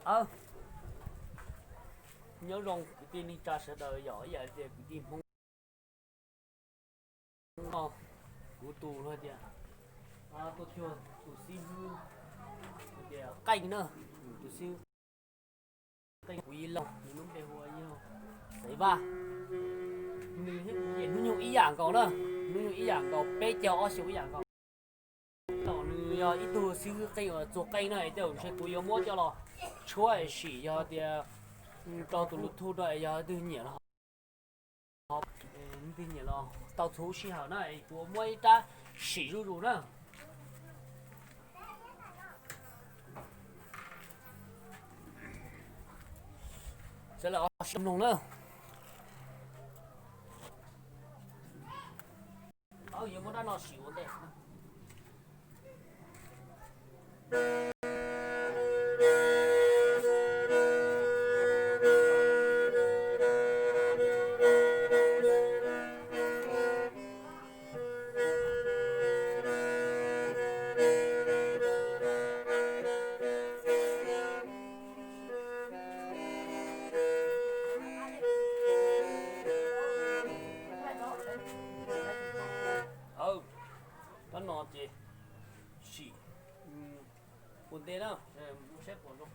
Aws, nyob zoo kwv tij neej tsa sawv daws, yog ib yam tias kwv tij Hmoob no, kuv tus hais tias, tus xib hwb hais tias Qeej na, tus xib hwb Qeej, kuv yij laug, nws lub npe hu ua yawg Xaiv Vaj. Nws thiab kuv ces hnub nyoog ib yam nkaus na, hnub nyoog ib yam nkaus, peb caug ob xyoos ib yam nkaus. Thaum nws yog ib tug xib hwb qeej uas txuag qeej na, es tej zaum ntshe kuv yuav muab coj los tshuab es sim, yog tias rau tus YouTube no es yog leej twg nyiam los, leej twg nyiam los tau txhua sij hawm na, es kuv muab ib rab sim zuj zus na. Sawv daws sim mloog na. Aws, yuav muab rab no sim ua ntej. Aws, rab no ces sim ua ntej na, saib puas zoo.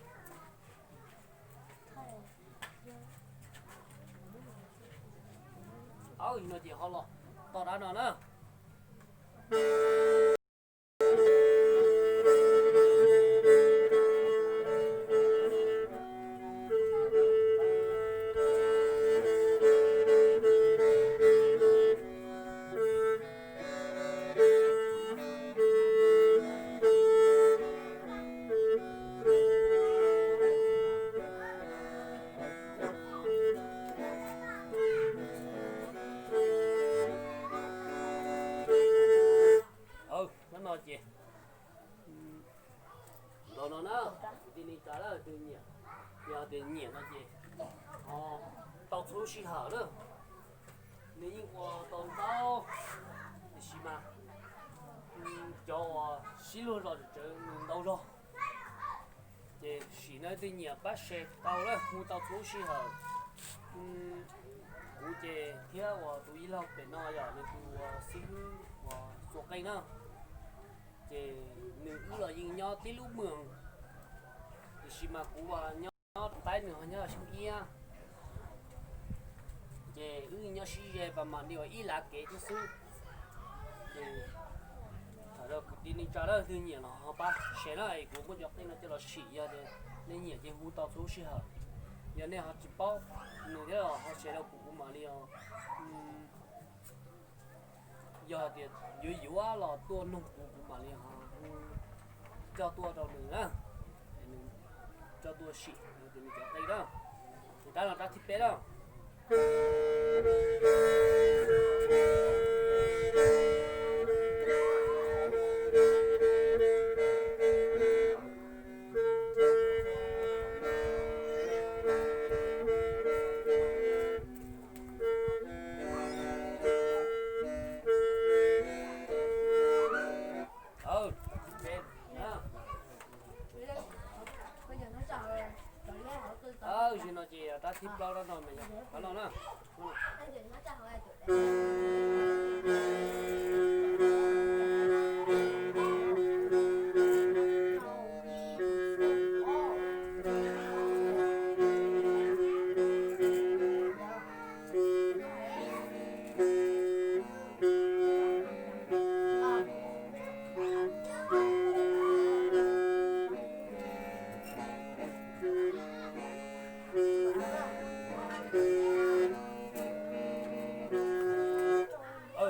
Aws, no ces ho los tau rab no na. Aws, rab no ces los no na, kwv tij neej tsa leej twg nyiam, yog tias nyiam no ces ho tau txhua lub sij hawm na. Nws yeej ua tau ntau, tiam sis mas cov uas sib luag zos tsawv nws ntau zog. Ces sim no leej twg nyiam pab share tau na, hu tau txhua lub sij hawm. Kuv ces thiab uas tus yij laug pem no yog nws tus uas xib hwb uas txuag qeej na. Ces nws wb los yeej nyob tib lub moos, tiam sis mas kuv uas nyob rau Thaib, nws ho nyob Xyooj Iab. Ces wb nyob sib ze pas mam li uas ib lav kev thiab xwb. Ces thov rau kwv tij neej tsa leej twg nyiam los ho pab share na, es kuv muab cov qeej no coj los sim, yog tias nej nyiam ces hu tau txhua lub sij hawm. Yog nej ho tsis paub nws thiab los ho share rau kuv, kuv mam li os, yog tias yuav yuav los tuaj noog kuv, kuv mam li ho coj tuaj rau nws na, es nws coj tuaj sim rau nws cov qeej na. Ces rab no rab thib peb na. Aws, no ces rab thib plaub rab no mas yog qhov no na.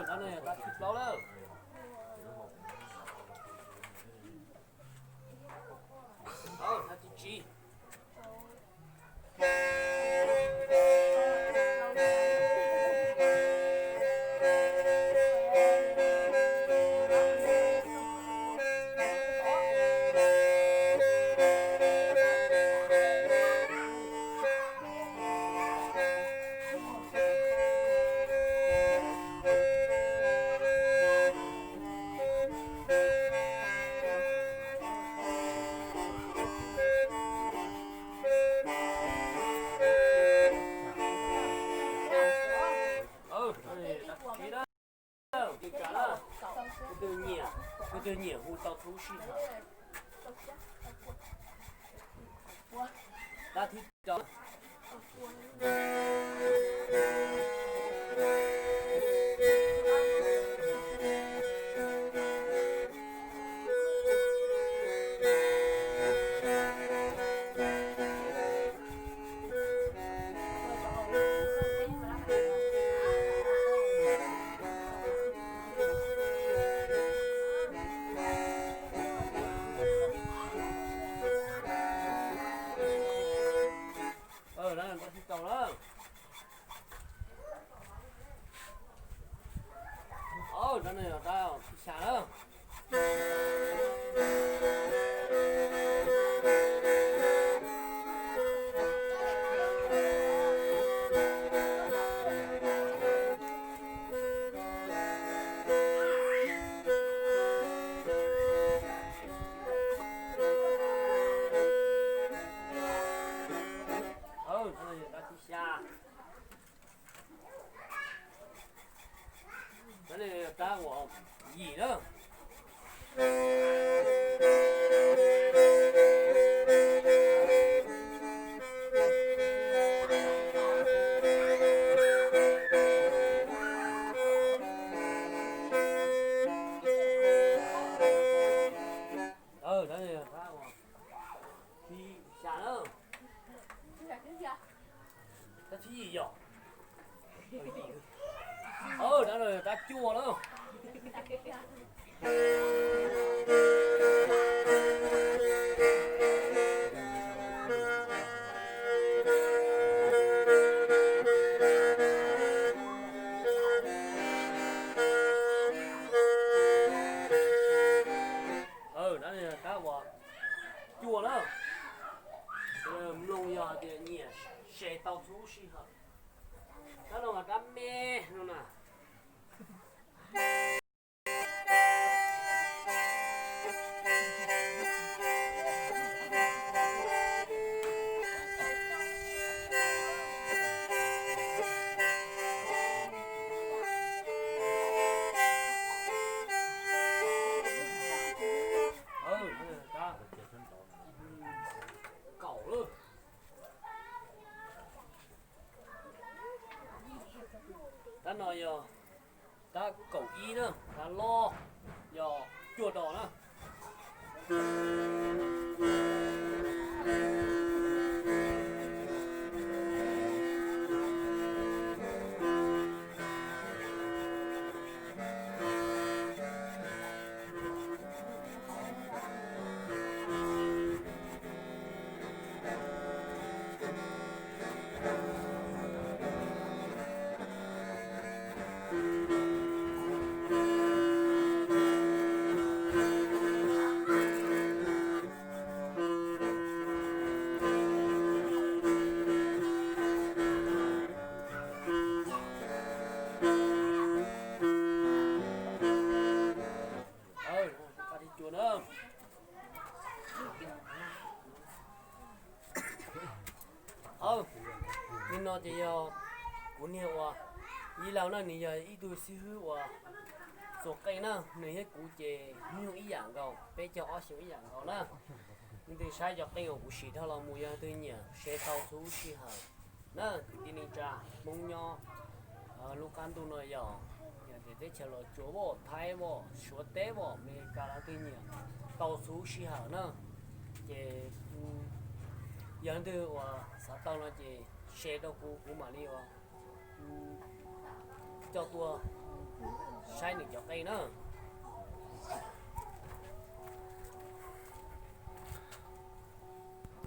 Rab no yog rab thib twg nyiam hu tau txhua sij hawm. Dab thib rau. Dab thib rau na. Dab no yog dab thib xya na. Dab thib xya. Dab no yog dab uas yim na. Dab no yog dab uas thib xya na. Dab thib yim yog. Dab no yog dab cuaj na. Dab no yog dab uas cuaj na. Mloog yog hais tias nyiam se tau txhua sij hawm. Dab no mas dab me no na. Kaum lawm. Dab no yog dab kaum ib na, dab loj, yog cuaj dos na. Nim no ces yog kuv niag uas ib laug na, nws yog ib tug xib hwb uas txua qeej na, nws thiab kuv ces hnub nyoog ib yam nkaus, peb caug ob xyoo ib yam nkaus na. Leej twg saib cov qeej uas kuv sim dhau los mus yog leej twg nyiam se tau txhua sij hawm na, kwv tij neej tsa Hmoob nyob lub qab ntuj no yog, yog tias teb chaws Los Tsuas, Thaib, Suav teb, Amelikas, leej twg nyiam tau txhua sij hawm na. Ces yog leej twg uas xav tau no ces se rau kuv, kuv mam li uas coj tuaj saib nws cov qeej na.